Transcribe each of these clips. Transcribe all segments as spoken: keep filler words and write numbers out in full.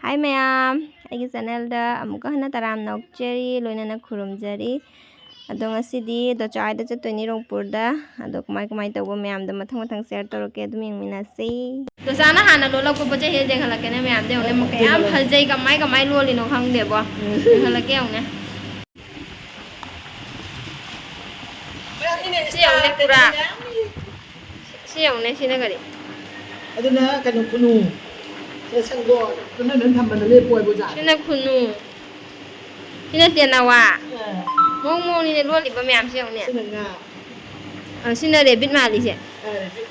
ꯍꯥꯏ ꯃꯌꯥꯝ, ꯑꯩꯒꯤ ꯆꯦꯅꯦꯜꯗ ꯑꯃꯨꯛꯀ ꯍꯟꯅ ꯇꯔꯥꯝꯅ ꯑꯣꯛꯆꯔꯤ, ꯂꯣꯏꯅꯅ ꯈꯨꯔꯨꯝꯖꯔꯤ꯫ ꯑꯗꯣ ꯉꯁꯤꯗꯤ ꯗꯣꯆꯥ ꯍꯣꯏꯗ ꯆꯠꯇꯣꯏꯅꯤ ꯔꯣꯡꯄꯨꯔꯗ꯫ ꯑꯗꯣ ꯀꯃꯥꯏ ꯀꯃꯥꯏ ꯇꯧꯕ ꯃꯌꯥꯝꯗꯣ ꯃꯊꯪ ꯃꯊꯪ ꯁꯤꯌꯔ ꯇꯧꯔꯛꯀꯦ, ꯑꯗꯨꯝ ꯌꯦꯡꯃꯤꯟꯅꯁꯤ꯫ ꯗꯣꯆꯥꯅ ꯍꯥꯟꯅ ꯂꯣꯜꯂꯛꯄ ꯄꯣꯠ ꯆꯩ ꯍꯦꯛ ꯌꯦꯡꯍꯜꯂꯛꯀꯦꯅꯦ ꯃꯌꯥꯝꯗ, ꯌꯦꯡꯉꯨꯅꯦ, ꯀꯌꯥꯝ ꯐꯖꯩ, ꯀꯃꯥꯏ ꯀꯃꯥꯏ ꯂꯣꯜꯂꯤꯅꯣ ꯈꯪꯗꯦꯕꯣ꯫ ꯌꯦꯡꯍꯜꯂꯛꯀꯦ ꯌꯦꯡꯉꯨꯅꯦ꯫ ꯁꯤ ꯌꯦꯡꯉꯨꯅꯦ ꯄꯨꯔꯥ꯫ ꯁꯤ ꯌꯦꯡꯉꯨꯅꯦ, ꯁꯤꯅ ꯀꯔꯤ? ꯑꯗꯨꯅ ꯀꯩꯅꯣ, ꯈꯨꯅꯨ꯫ ꯁꯤꯅ ꯁꯪꯒꯣꯜ꯫ ꯑꯗꯨꯅ ꯅꯪ ꯊꯝꯕꯗ ꯂꯦꯞꯄꯣ ꯍꯥꯏꯕ ꯑꯣꯖꯥ꯫ ꯁꯤꯅ ꯈꯨꯅꯨ꯫ ꯁꯤꯅ ꯇꯦꯅꯋꯥ꯫ ꯑꯥ꯫ ꯃꯑꯣꯡ ꯃꯑꯣꯡꯅꯤꯅꯦ ꯂꯣꯜꯂꯤꯕ ꯃꯌꯥꯝꯁꯦ ꯌꯦꯡꯉꯨꯅꯦ꯫ ꯁꯤꯅ ꯉꯥ꯫ ꯑ, ꯁꯤꯅ ꯔꯦꯕꯤꯠ ꯃꯥꯜꯂꯤꯁꯦ꯫ ꯑꯥ, ꯔꯦꯕꯤꯠ꯫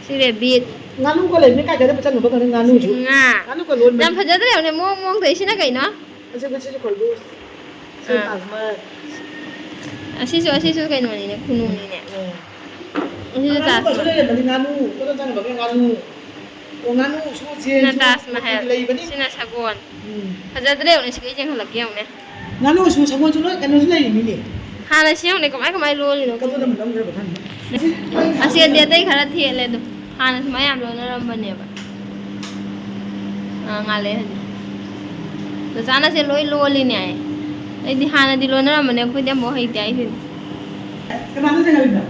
ꯁꯤ ꯔꯦꯕꯤꯠ꯫ ꯉꯥꯅꯨꯒ ꯂꯩꯕꯅꯦ ꯀꯥꯏ ꯀꯥꯏꯗ ꯆꯪꯉꯨꯕ ꯈꯪꯗꯦ, ꯉꯥꯅꯨꯁꯨ꯫ ꯁꯤ ꯉꯥ꯫ ꯉꯥꯅꯨꯒ ꯂꯣꯟꯕꯅꯤ꯫ ꯌꯥꯝ ꯐꯖꯗ꯭ꯔ ꯌꯦꯡꯉꯨꯅꯦ, ꯃꯑꯣꯡ ꯃꯑꯣꯡ ꯇꯧꯏ꯫ ꯁꯤꯅ ꯀꯩꯅꯣ? ꯑꯁꯤ, ꯑꯁꯤꯁꯨ ꯈꯣꯏꯕꯨ꯫ ꯁꯤ ꯑꯥ꯫ ꯇꯥꯖ ꯃꯍꯜ꯫ ꯑꯁꯤꯁꯨ, ꯑꯁꯤꯁꯨ ꯀꯩꯅꯣꯅꯤꯅꯦ, ꯈꯨꯅꯨꯅꯤꯅꯦ꯫ ꯑꯥ꯫ ꯑꯁꯤꯁꯨ ꯉꯥꯅꯨ ꯇꯥꯖ ꯃꯁꯨ ꯃꯍꯜ꯫ ꯂꯩꯔꯝꯕꯅꯤ, ꯉꯥꯅꯨ꯫ ꯀꯣꯟꯅ ꯆꯪꯉꯕꯒꯤ ꯉꯥꯅꯨ꯫ ꯑꯣ, ꯉꯥꯅꯨ ꯁꯨ ꯆꯦꯟ ꯁꯤꯅ ꯁꯨ ꯇꯥꯖ ꯃꯍꯜ꯫ ꯂꯩꯕꯅꯤ꯫ ꯁꯤꯅ ꯁꯒꯣꯜ꯫ ꯎꯝ꯫ ꯐꯖꯗ꯭ꯔ ꯌꯦꯡꯉꯨꯅꯦ, ꯁꯤꯒ ꯌꯦꯡꯍꯜꯂꯛꯀꯦ ꯌꯦꯡꯉꯨꯅꯦ꯫ ꯉꯥꯅꯨꯁꯨ ꯁꯒꯣꯜꯁꯨ ꯂꯣꯏ ꯀꯩꯅꯣꯁꯨ ꯂꯩꯔꯤꯃꯤꯅꯦ꯫ ꯍꯥꯟꯅ ꯁꯤ ꯌꯦꯡꯉꯨꯅꯦ, ꯀꯃꯥꯏ ꯀꯃꯥꯏ ꯂꯣꯜꯂꯤꯅꯣ ꯀꯞꯄꯗ ꯈꯪꯗꯦ꯫ ꯂꯧꯈ꯭ꯔꯕ ꯈꯪꯗꯦ꯫ ꯑꯁꯤ ꯑꯇꯩ ꯈꯔ ꯊꯦꯠꯂꯦ ꯑꯗꯣ꯫ ꯍꯥꯟꯅ ꯁꯨꯃꯥꯏ ꯌꯥꯝ ꯂꯣꯟꯅꯔꯝꯕꯅꯦꯕ꯫ ꯑꯥ, ꯉꯥꯜꯂꯦ ꯍꯧꯖꯤꯛ꯫ ꯗꯣꯆꯥꯅꯁꯦ ꯂꯣꯏ ꯂꯣꯜꯂꯤꯅꯦ ꯍꯥꯏ꯫ ꯑꯩꯗꯤ ꯍꯥꯟꯅꯗꯤ ꯂꯣꯟꯅꯔꯝꯕꯅꯦ, ꯑꯩꯈꯣꯏꯗꯤ ꯑꯃꯨꯛ ꯍꯩꯇꯦ ꯍꯥꯏꯁꯤꯅꯤ꯫ ꯀꯅꯥꯅ ꯆꯦꯟꯍꯜꯂꯤꯅꯣ?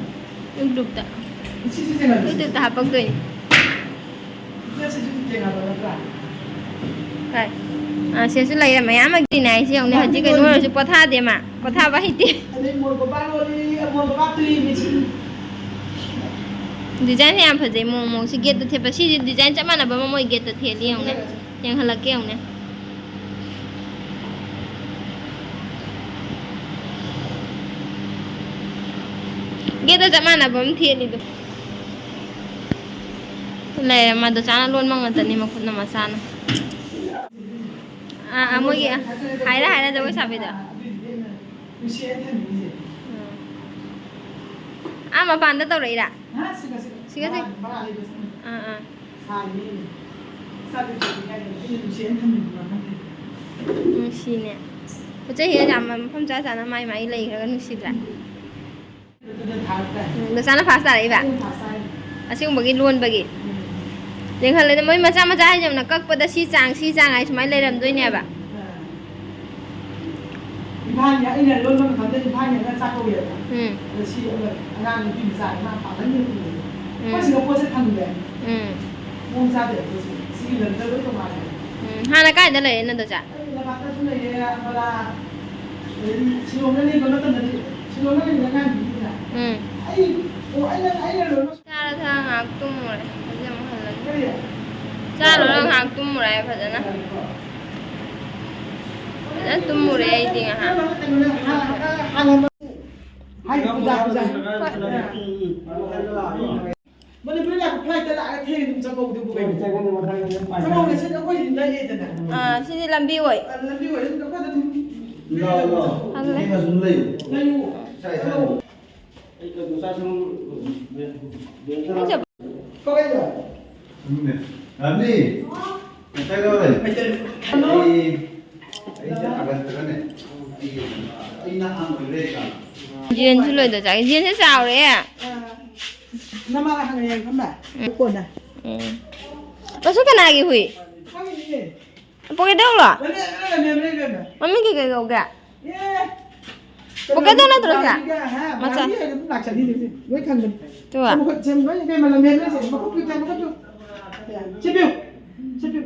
YouTube-ꯇ꯫ ꯁꯤꯁꯨ ꯆꯦꯟꯍꯜꯂꯣ꯫ YouTube-ꯇ ꯍꯥꯞꯄꯛꯇꯣꯏꯅꯤ꯫ ꯁꯤꯁꯨ ꯆꯦꯟꯍꯜꯂꯣ ꯅꯠꯇ꯭ꯔꯥ? ꯍꯣꯏ꯫ ꯑꯥ, ꯁꯤꯁꯨ ꯂꯩꯔꯦ, ꯃꯌꯥꯝ ꯑꯃ ꯒ꯭ꯔꯤꯟ ꯍꯥꯏꯁꯤ ꯌꯦꯡꯉꯨꯅꯦ, ꯍꯧꯖꯤꯛ ꯀꯩꯅꯣ ꯑꯣꯏꯔꯁꯨ ꯄꯣꯊꯥꯗꯦ ꯃꯥ, ꯄꯣꯊꯥꯕ ꯍꯩꯇꯦ꯫ ꯑꯗꯩ ꯃꯣꯔꯣꯛ ꯃꯄꯥꯟ ꯂꯣꯜꯂꯤ, ꯃꯣꯔꯣꯛ ꯃꯄꯥꯟ ꯇꯨꯏ, ꯃꯦꯆꯤꯟ꯫ Design ꯌꯥꯝ ꯐꯖꯩ, ꯃꯑꯣꯡ ꯃꯑꯣꯡ꯫ ꯁꯤ gate-ꯇ ꯊꯦꯠꯄ, ꯁꯤꯁꯦ design ꯆꯞ ꯃꯥꯟꯅꯕ ꯑꯃ ꯃꯣꯏ gate-ꯇ ꯊꯦꯠꯂꯤ ꯌꯦꯡꯉꯨꯅꯦ, ꯌꯦꯡꯍꯜꯂꯛꯀꯦ ꯌꯦꯡꯉꯨꯅꯦ꯫ Gate-ꯇ ꯆꯞ ꯃꯥꯟꯅꯕ ꯑꯃ ꯊꯦꯠꯂꯤꯗꯣ꯫ ꯂꯩꯔꯦ, ꯃꯥ ꯗꯣꯆꯥꯅ ꯂꯣꯟꯕ ꯉꯥꯛꯇꯅꯤ, ꯃꯈꯨꯠꯅ ꯃꯆꯥꯅ꯫ ꯑꯥ, ꯑꯥ, ꯃꯣꯏꯒꯤ ꯍꯥꯏꯔ ꯍꯥꯏꯔ ꯖꯒꯣꯏ ꯁꯥꯕꯤꯗꯣ꯫ ꯎꯝ꯫ ꯑꯥ, ꯃꯄꯥꯟꯗ ꯇꯧꯔꯛꯏꯔꯥ? ꯁꯤꯒ, ꯁꯤꯒ꯫ ꯑꯥ, ꯑꯥ꯫ ꯅꯨꯡꯁꯤꯅꯦ꯫ ꯄꯣꯠ ꯆꯩ ꯍꯦꯛ ꯌꯥꯝ ꯃꯐꯝ ꯆꯥ ꯆꯥꯅ ꯃꯥꯏ ꯃꯥꯏ ꯂꯩꯈ꯭ꯔꯒ ꯅꯨꯡꯁꯤꯗ꯭ꯔꯥ? ꯎꯝ, ꯗꯣꯆꯥꯅ first ꯇꯥꯔꯛꯏꯕ? ꯑꯁꯤꯒꯨꯝꯕꯒꯤ ꯂꯣꯟꯕꯒꯤ? ꯌꯦꯡꯍꯜꯂꯦꯗ, ꯃꯣꯏ ꯃꯆꯥ ꯃꯆꯥ ꯍꯥꯏꯁꯦ ꯌꯦꯡꯉꯨꯅ, ꯀꯛꯄꯗ ꯁꯤ ꯆꯥꯡ, ꯁꯤ ꯆꯥꯡ ꯍꯥꯏ ꯁꯨꯃꯥꯏꯅ ꯂꯩꯔꯝꯗꯣꯏꯅꯦꯕ꯫ ꯏꯝꯐꯥꯜꯒꯤ ꯑꯩꯅ ꯂꯣꯟꯕ ꯃꯇꯝꯗ ꯏꯝꯐꯥꯜꯒꯤ ꯉꯥ ꯆꯥꯛ ꯀꯧꯋꯦꯕ꯫ ꯎꯝ꯫ ꯑꯗꯣ ꯁꯤ ꯑꯃ ꯑꯉꯥꯡ ꯅꯨꯄꯤ ꯃꯆꯥ ꯑꯃ ꯄꯥꯡꯒꯟ ꯌꯦꯡꯕꯤꯌꯦ꯫ ꯎꯝ꯫ ꯑꯩꯈꯣꯏ ꯁꯤꯗ ꯄꯣꯠꯁꯦ ꯐꯪꯗꯦ꯫ ꯎꯝ꯫ ꯃꯑꯣꯡ ꯆꯥꯗꯦ ꯑꯩꯈꯣꯏ ꯁꯤꯗ꯫ ꯁꯤꯒꯤ ꯂꯝꯗ ꯂꯣꯏ ꯇꯣꯉꯥꯜꯂꯦ꯫ ꯎꯝ꯫ ꯍꯥꯟꯅ ꯀꯥꯏꯗ ꯂꯩꯔꯦ ꯅꯗꯣꯆꯥ? ꯑꯩ ꯂꯝꯄꯥꯛꯇꯁꯨ ꯂꯩꯔꯦ, ꯑꯝꯕꯂꯥ, ꯑꯗꯩꯗꯤ ꯁꯤꯂꯣꯡꯗ ꯂꯩꯕ ꯃꯇꯝꯗꯗꯤ, ꯁꯤꯂꯣꯡꯗ ꯂꯩꯕꯗ ꯑꯉꯥꯡ ꯅꯨꯄꯤꯗꯨꯅ꯫ ꯎꯝ꯫ ꯑꯩ, ꯑꯣ, ꯑꯩꯅ, ꯑꯩꯅ ꯂꯣꯏꯅ ꯆꯥꯔ ꯊꯛꯑ ꯉꯥꯏꯍꯥꯛ ꯇꯨꯝꯃꯨꯔꯦ꯫ ꯍꯧꯖꯤꯛ ꯑꯃꯨꯛ ꯍꯜꯂꯅꯤ꯫ ꯀꯔꯤ? ꯆꯥ ꯂꯣꯏꯔ ꯉꯥꯏꯍꯥꯛ ꯇꯨꯝꯃꯨꯔꯦ ꯐꯖꯅ꯫ ꯐꯖꯅ ꯇꯨꯝꯃꯨꯔꯦ ꯑꯩꯗꯤ ꯉꯥꯏꯍꯥꯛ꯫ ꯍꯥꯏ, ꯄꯨꯖꯥ, ꯄꯨꯖꯥ꯫ ꯃꯅꯤꯄꯨꯔ ꯂꯥꯛꯄ flight ꯇ ꯂꯥꯛꯑꯒ ꯊꯦꯡꯅ ꯑꯗꯨꯝ ꯆꯪꯍꯧꯕꯗꯨꯕꯨ ꯀꯩꯅꯣ? ꯆꯪꯍꯧꯕ ꯁꯤꯗꯤ ꯑꯩꯈꯣꯏꯗꯤ ꯅꯛꯑꯦꯗꯅ꯫ ꯑꯥ, ꯁꯤꯗꯤ ꯂꯝꯕꯤ ꯑꯣꯏ꯫ ꯑ, ꯂꯝꯕꯤ ꯑꯣꯏꯔꯦ ꯑꯗꯨꯝ ꯑꯩꯈꯣꯏꯗ ꯑꯗꯨꯝ ꯂꯥꯛꯑꯣ, ꯂꯥꯛꯑꯣ꯫ ꯍꯜꯂꯦ꯫ ꯊꯦꯡꯅ ꯁꯨꯝ ꯂꯩꯌꯨ꯫ ꯂꯩꯌꯨ꯫ ꯏꯁꯥ ꯏꯁꯥ꯫ ꯑꯩꯁꯦ ꯀꯃꯥꯏꯅ? ꯎꯝ꯫ ꯔꯥꯝꯖꯤ, ꯉꯁꯥꯏ ꯀꯩꯗꯧꯔꯦ? ꯃꯩꯇꯩ꯫ ꯑꯩ, ꯑꯩꯁꯦ ꯑꯥꯒꯁꯇꯒꯅꯦ, ꯑꯩ, ꯑꯩ ꯅꯍꯥꯟ ꯑꯣꯏꯔꯦ ꯀꯥꯟ꯫ ꯖꯦꯟꯁꯨ ꯂꯣꯏꯗ ꯆꯥꯏ꯫ ꯖꯦꯟꯁꯦ ꯆꯥꯎꯔꯦ꯫ ꯑ, ꯅꯃꯥ ꯍꯪꯉꯦ ꯈꯪꯕ? ꯎꯝ꯫ ꯀꯣꯟꯅ꯫ ꯎꯝ꯫ ꯃꯁꯤ ꯀꯅꯥꯒꯤ ꯍꯨꯏ? ꯈꯪꯉꯤꯅꯦ꯫ ꯄꯣꯀꯦꯗꯧꯂꯣ? ꯂꯩꯔꯦ, ꯂꯩꯔꯦ, ꯂꯩꯔꯦ, ꯂꯩꯔꯦ꯫ ꯃꯃꯤꯡ ꯀꯩ ꯀꯩ ꯀꯧꯒꯦ? ꯑꯦ꯫ ꯄꯣꯀꯦꯗꯧ ꯅꯠꯇ꯭ꯔꯣ ꯁꯤꯗ? ꯒꯥꯔꯤꯒ, ꯍꯥ, ꯃꯆꯥ꯫ ꯒꯥꯔꯤ ꯑꯗꯨꯝ ꯂꯥꯛꯆꯅꯤꯗ ꯁꯤ꯫ ꯂꯣꯏ ꯈꯪꯕꯅꯤ꯫ ꯇꯨ꯫ ꯃꯈꯨꯠ ꯁꯦꯝ ꯂꯣꯏ ꯀꯩ ꯃꯅꯝ ꯂꯦꯝꯅ ꯁꯦ꯫ ꯃꯈꯨꯠ ꯄꯤꯛ ꯃꯈꯨꯠ ꯄꯤꯛ꯫ ꯁꯤ ꯄꯤꯌꯨ꯫ ꯁꯤ ꯄꯤꯌꯨ꯫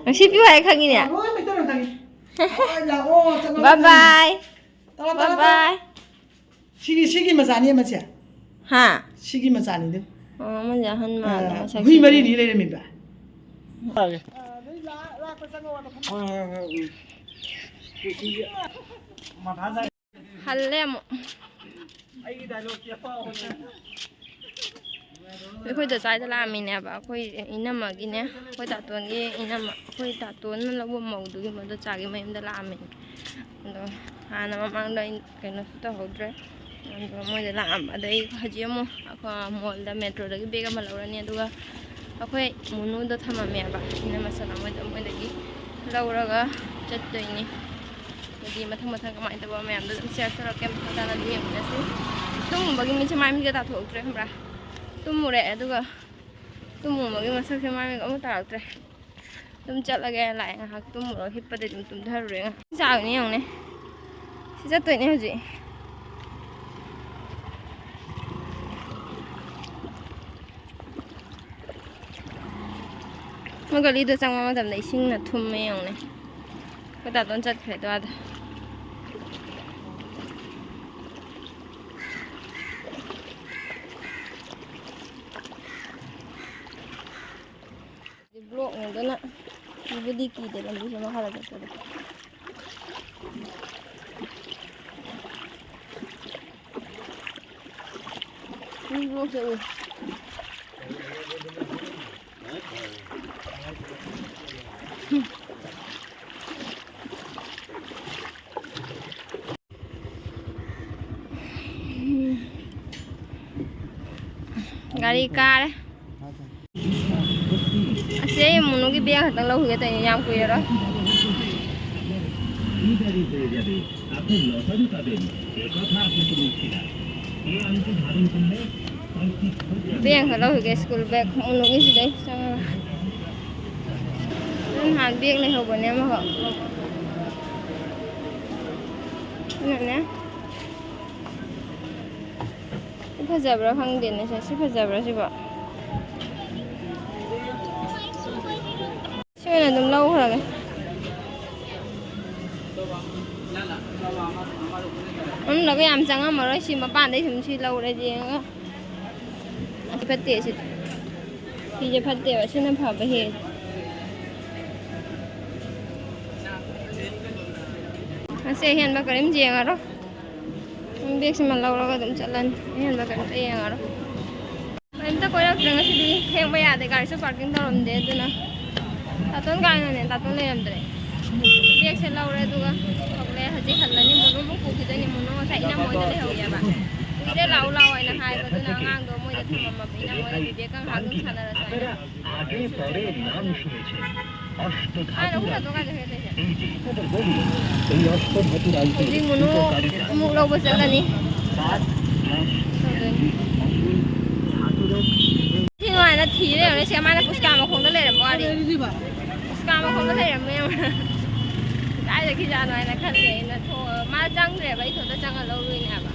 ꯉꯁꯤ ꯄꯤꯌꯨ ꯍꯥꯏ ꯈꯪꯉꯤꯅꯦ꯫ ꯂꯣꯏ ꯃꯩꯇꯩꯂꯣꯟ ꯈꯪꯉꯤ꯫ ꯍꯣꯏ, ꯂꯥꯛꯑꯣ, ꯆꯠꯂꯣ, Bye ꯆꯠꯂꯣ꯫ bye꯫ ꯇꯧꯔꯣ, Bye ꯇꯧꯔꯣ, bye꯫ ꯁꯤꯒꯤ, ꯁꯤꯒꯤ ꯃꯆꯥꯅꯤ ꯑꯃꯁꯦ꯫ ꯍꯥ? ꯁꯤꯒꯤ ꯃꯆꯥꯅꯤꯗꯨ꯫ ꯑꯣ, ꯑꯃꯁꯦ ꯑꯍꯟ ꯃꯥꯜꯂꯦ, ꯑ, ꯃꯁꯛꯁꯦ꯫ ꯍꯨꯏ ꯃꯔꯤꯅꯤ ꯂꯩꯔꯝꯃꯤꯕ꯫ ꯍꯜꯂꯦ ꯑꯃꯨꯛ꯫ ꯑꯩꯈꯣꯏ ꯗꯣꯆꯥꯏꯗ ꯂꯥꯛꯑꯝꯃꯤꯅꯦꯕ, ꯑꯩꯈꯣꯏ ꯏꯅꯝꯃꯒꯤꯅꯦ, ꯑꯩꯈꯣꯏ ꯇꯥꯇꯣꯟꯒꯤ ꯏꯅꯝꯃ, ꯑꯩꯈꯣꯏ ꯇꯥꯇꯣꯟꯅ ꯂꯧꯕ ꯃꯧꯗꯨꯒꯤ ꯃꯗꯣꯆꯥꯒꯤ ꯃꯌꯨꯝꯗ ꯂꯥꯛꯑꯝꯃꯤꯅꯦ꯫ ꯑꯗꯣ ꯍꯥꯟꯅ ꯃꯃꯥꯡꯗ ꯑꯩ ꯀꯩꯅꯣꯁꯨ ꯇꯧꯍꯧꯗ꯭ꯔꯦ꯫ ꯑꯗꯣ ꯃꯣꯏꯗ ꯂꯥꯛꯑꯝꯕ꯫ ꯑꯗꯩ ꯍꯧꯖꯤꯛ ꯑꯃꯨꯛ ꯑꯩꯈꯣꯏ ꯃꯣꯜꯗ ꯃꯦꯇ꯭ꯔꯣꯗꯒꯤ ꯕꯦꯒ ꯑꯃ ꯂꯧꯔꯅꯤ, ꯑꯗꯨꯒ ꯑꯩꯈꯣꯏ ꯃꯨꯅꯨꯗꯣ ꯊꯝꯃꯝꯃꯦꯕ, ꯏꯅꯝꯃ ꯁꯅꯥ ꯃꯣꯏꯗ, ꯃꯣꯏꯗꯒꯤ ꯂꯧꯔꯒ ꯆꯠꯇꯣꯏꯅꯤ꯫ ꯑꯗꯨꯗꯤ ꯃꯊꯪ ꯃꯊꯪ ꯀꯃꯥꯏꯅ ꯇꯧꯕ ꯃꯌꯥꯝꯗꯣ ꯑꯗꯨꯝ ꯁꯤꯌꯔ ꯇꯧꯔꯛꯀꯦ, ꯃꯈꯥ ꯇꯥꯅ ꯑꯗꯨꯝ ꯌꯦꯡꯃꯤꯟꯅꯁꯤ꯫ ꯇꯨꯝꯕꯒꯤ ꯃꯤꯠꯁꯦ ꯃꯥꯏ ꯃꯤꯠꯀ ꯇꯥꯊꯣꯛꯇ꯭ꯔꯦ, ꯈꯪꯕ꯭ꯔꯥ? ꯇꯨꯝꯃꯨꯔꯦ, ꯑꯗꯨꯒ ꯇꯨꯝꯃꯨꯕꯒꯤ ꯃꯁꯛꯁꯦ ꯃꯥꯏ ꯃꯤꯠ ꯑꯃꯨꯛ ꯇꯥꯔꯛꯇ꯭ꯔꯦ꯫ ꯑꯗꯨꯝ ꯆꯠꯂꯒꯦ, ꯂꯥꯛꯑꯦ, ꯉꯥꯏꯍꯥꯛ ꯇꯨꯝꯃꯨꯔꯒ ꯍꯤꯞꯄꯗꯤ ꯑꯗꯨꯝ ꯇꯨꯝꯊꯔꯨꯔꯦ꯫ ꯆꯥꯕꯅꯤ ꯌꯦꯡꯉꯨꯅꯦ꯫ ꯁꯤ ꯆꯠꯇꯣꯏꯅꯦ ꯍꯧꯖꯤꯛ꯫ ꯃꯣꯏ ꯒꯂꯤꯗꯣ ꯆꯪꯕ ꯃꯇꯝꯗ ꯏꯁꯤꯡꯅ ꯊꯨꯝꯃꯦ ꯌꯦꯡꯉꯨꯅꯦ꯫ ꯑꯩꯈꯣꯏ ꯇꯥꯇꯣꯟ ꯆꯠꯈ꯭ꯔꯦ ꯑꯗꯨ ꯑꯥꯗ꯫ ꯕ꯭ꯂꯣꯛꯅꯤꯗꯅ ꯀꯤꯕꯨꯗꯤ ꯀꯤꯗꯦ ꯂꯝꯕꯤꯁꯦ ꯃꯈꯥꯗ ꯆꯠꯄꯗꯣ꯫ ꯃꯤ ꯕ꯭ꯂꯣꯛꯁꯦ ꯎꯏ꯫ ꯒꯥꯔꯤ ꯀꯥꯔꯦ꯫ ꯑꯁꯤ ꯑꯩ ꯃꯨꯅꯨꯒꯤ ꯕꯦꯒ ꯈꯛꯇꯪ ꯂꯧꯈꯤꯒꯦ ꯇꯧꯅꯤ, ꯌꯥꯝ ꯀꯨꯏꯔꯔꯣꯏ꯫ ꯕꯦꯒ ꯈꯛ ꯂꯧꯈꯤꯒꯦ, ꯁ꯭ꯀꯨꯜ ꯕꯦꯒ ꯃꯨꯅꯨꯒꯤ ꯁꯤꯗꯩ ꯆꯪꯉꯒ꯫ ꯅꯍꯥꯟ ꯕꯦꯒ ꯂꯩꯍꯧꯕꯅꯦ ꯑꯃꯈꯛ꯫ ꯑꯗꯨꯅꯅꯦ꯫ ꯁꯤ ꯐꯖꯕ꯭ꯔꯥ ꯈꯪꯗꯦꯅꯦ ꯁꯦ꯫ ꯁꯤ ꯐꯖꯕ꯭ꯔꯥ ꯁꯤꯕꯣ? ꯁꯤ ꯑꯣꯏꯅ ꯑꯗꯨꯝ ꯂꯧꯈ꯭ꯔꯒꯦ꯫ ꯑꯗꯨꯝꯅꯒ ꯌꯥꯝ ꯆꯪꯉꯝꯃꯔꯣꯏ꯫ ꯁꯤ ꯃꯄꯥꯟꯗꯩ ꯁꯨꯝ ꯁꯤ ꯂꯧꯔꯁꯤ ꯌꯦꯡꯉꯒ꯫ ꯑꯁꯤ ꯐꯠꯇꯦ ꯁꯤꯗꯤ꯫ ꯁꯤꯁꯦ ꯐꯠꯇꯦꯕ꯫ ꯁꯤꯅ ꯐꯕ ꯍꯦꯜꯂꯤ꯫ ꯉꯁꯤ ꯑꯍꯦꯟꯕ ꯀꯔꯤꯝ ꯌꯦꯡꯉꯔꯣꯏ꯫ ꯕꯦꯒꯁꯤꯃ ꯂꯧꯔꯒ ꯑꯗꯨꯝ ꯆꯠꯂꯅꯤ꯫ ꯑꯍꯦꯟꯕ ꯀꯔꯤꯝꯇ ꯌꯦꯡꯉꯔꯣꯏ꯫ ꯀꯔꯤꯝꯇ ꯀꯣꯏꯔꯛꯇ꯭ꯔꯦ ꯉꯁꯤꯗꯤ꯫ ꯊꯦꯡꯕ ꯌꯥꯗꯦ꯫ ꯒꯥꯔꯤꯁꯨ ꯄꯥꯔꯀꯤꯡ ꯇꯧꯔꯝꯗꯦ꯫ ꯑꯗꯨꯅ ꯇꯥꯇꯣꯟ ꯀꯥꯏꯅꯅꯦ꯫ ꯇꯥꯇꯣꯟ ꯂꯩꯔꯝꯗ꯭ꯔꯦ꯫ ꯕꯦꯒꯁꯦ ꯂꯧꯔꯦ꯫ ꯑꯗꯨꯒ ꯊꯣꯛꯂꯛꯑꯦ꯫ ꯍꯧꯖꯤꯛ ꯍꯜꯂꯅꯤ꯫ ꯃꯣꯅꯣ ꯑꯃꯨꯛ ꯄꯨꯈꯤꯗꯣꯏꯅꯤ꯫ ꯃꯣꯅꯣ ꯉꯁꯥꯏ ꯏꯅꯝꯃ ꯍꯣꯏꯗ ꯂꯩꯍꯧꯔꯤꯑꯕ꯫ ꯀꯨꯏꯔꯦ ꯂꯥꯛꯑꯣ ꯂꯥꯛꯑꯣ ꯍꯥꯏꯅ ꯍꯥꯏꯕ꯫ ꯑꯗꯨꯅ ꯑꯉꯥꯡꯗꯣ ꯃꯣꯏꯗ ꯊꯝꯃꯝꯃꯕ꯫ ꯏꯅꯝꯃ ꯍꯣꯏꯗ ꯕꯤꯕꯦꯛꯀ ꯉꯥꯏꯍꯥꯛ ꯑꯗꯨꯝ ꯁꯥꯟꯅꯔꯁꯨ ꯍꯥꯏꯅ꯫ ꯑꯗꯨꯝ ꯁꯨꯝ ꯂꯩꯔꯝꯃꯦ꯫ ꯑꯥ, ꯅꯈꯨꯠ ꯅꯇꯣꯟ ꯀꯥꯏ ꯂꯩꯈ꯭ꯔꯦ ꯇꯧꯔꯤꯁꯦ? ꯍꯧꯖꯤꯛ ꯃꯣꯅꯣ ꯑꯃꯨꯛ ꯂꯧꯕ ꯆꯠꯂꯅꯤ꯫ ꯁꯤ ꯅꯨꯡꯉꯥꯏ꯫ ꯊꯤ ꯂꯩꯔꯝꯃꯦ꯫ ꯁꯤ ꯃꯥꯅ ꯄꯨꯁꯀꯥ ꯃꯈꯣꯡꯗ ꯂꯩꯔꯝꯕ ꯋꯥꯅꯤ꯫ ꯄꯨꯁꯀꯥ ꯃꯈꯣꯡꯗ ꯂꯩꯔꯝꯃꯦ꯫ ꯀꯥꯏꯗꯒꯤꯖꯥꯠꯅꯣ ꯍꯥꯏꯅ ꯈꯜꯂꯦ ꯑꯩꯅ꯫ ꯊꯣꯛ-, ꯃꯥ ꯆꯪꯗ꯭ꯔꯦꯕ, ꯑꯩ ꯏꯊꯟꯇ ꯆꯪꯉ ꯂꯧꯔꯨꯏꯅꯦ ꯍꯥꯏꯕ꯫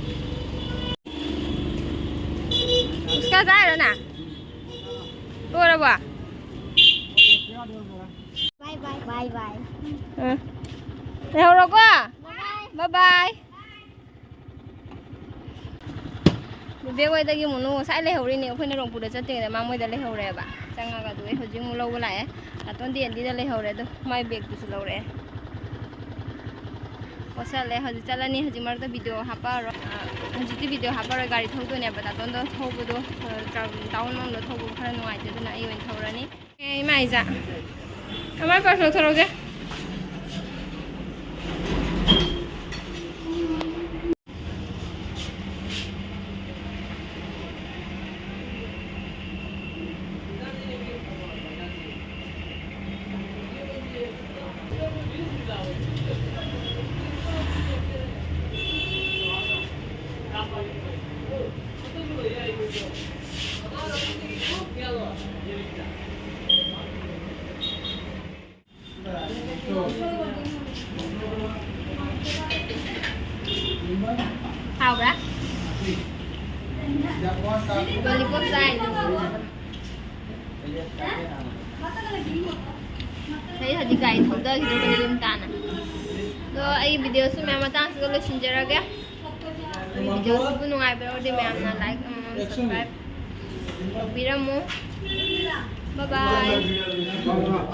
ꯄꯨꯁꯀꯥ ꯆꯥꯏꯔꯣ ꯅꯪ? ꯂꯣꯏꯔꯕꯣ? Bye bye. Bye bye. ꯎꯝ꯫ ꯂꯩꯍꯧꯔꯣꯀꯣ꯫ Bye bye. ꯕꯦꯕꯦ ꯍꯣꯏꯗꯒꯤ ꯃꯨꯅꯨ ꯉꯁꯥꯏ ꯂꯩꯍꯧꯔꯤꯅꯦ꯫ ꯑꯩꯈꯣꯏꯅ ꯔꯣꯡꯄꯨꯔꯗ ꯆꯠꯇ꯭ꯔꯤꯉꯩꯗ ꯃꯥ ꯃꯣꯏꯗ ꯂꯩꯍꯧꯔꯦꯕ꯫ ꯆꯪꯉꯒ ꯑꯗꯨꯒ ꯍꯧꯖꯤꯛ ꯑꯃꯨꯛ ꯂꯧꯕ ꯂꯥꯛꯑꯦ꯫ ꯅꯥꯇꯣꯟꯗꯤ ꯑꯦꯟꯗꯤꯗ ꯂꯩꯍꯧꯔꯦ ꯑꯗꯣ꯫ ꯃꯥꯏ ꯕꯦꯒꯇꯨꯁꯨ ꯂꯧꯔꯛꯑꯦ꯫ ꯄꯣꯠꯁꯜꯂꯦ꯫ ꯍꯧꯖꯤꯛ ꯆꯠꯂꯅꯤ꯫ ꯍꯧꯖꯤꯛ ꯃꯔꯛꯇ ꯚꯤꯗꯤꯑꯣ ꯍꯥꯞꯄꯛꯑꯔꯣꯏ꯫ ꯑ, ꯍꯧꯖꯤꯛꯇꯤ ꯚꯤꯗꯤꯑꯣ ꯍꯥꯞꯄꯔꯣꯏ꯫ ꯒꯥꯔꯤ ꯊꯧꯗꯣꯏꯅꯦꯕ꯫ ꯅꯥꯇꯣꯟꯗꯣ ꯊꯧꯕꯗꯣ, ꯑ, ꯇꯥꯎꯟ ꯃꯅꯨꯡꯗ ꯊꯧꯕ ꯈꯔ ꯅꯨꯡꯉꯥꯏꯇꯦ꯫ ꯑꯗꯨꯅ ꯑꯩ ꯑꯣꯏꯅ ꯊꯧꯔꯅꯤ꯫ ꯑꯦ, ꯏꯃꯥ ꯏꯆꯥ꯫ ꯑꯃꯥꯏ ꯄꯔꯁ ꯂꯧꯊꯣꯔꯛꯎꯁꯦ꯫ ꯍꯥꯎꯕ꯭ꯔꯥ? ꯂꯣꯂꯤꯄꯣꯞ ꯆꯥꯏꯅꯤ꯫ ꯑꯩ ꯍꯧꯖꯤꯛ ꯒꯥꯔꯤ ꯊꯧꯗꯈꯤꯗꯣꯔꯕꯅꯤ ꯌꯨꯝ ꯇꯥꯟꯅ꯫ ꯑꯗꯣ ꯑꯩ ꯚꯤꯗꯤꯑꯣꯁꯨ ꯃꯌꯥꯝ ꯃꯇꯥꯡꯁꯤꯒ ꯂꯣꯏꯁꯤꯟꯖꯔꯒꯦ꯫ ꯑꯩ ꯚꯤꯗꯤꯑꯣꯁꯤꯕꯨ ꯅꯨꯡꯉꯥꯏꯕꯤꯔꯒꯗꯤ ꯃꯌꯥꯝꯅ like ꯑꯃꯃꯝ subscribe ꯇꯧꯕꯤꯔꯝꯃꯨ꯫ Bye bye.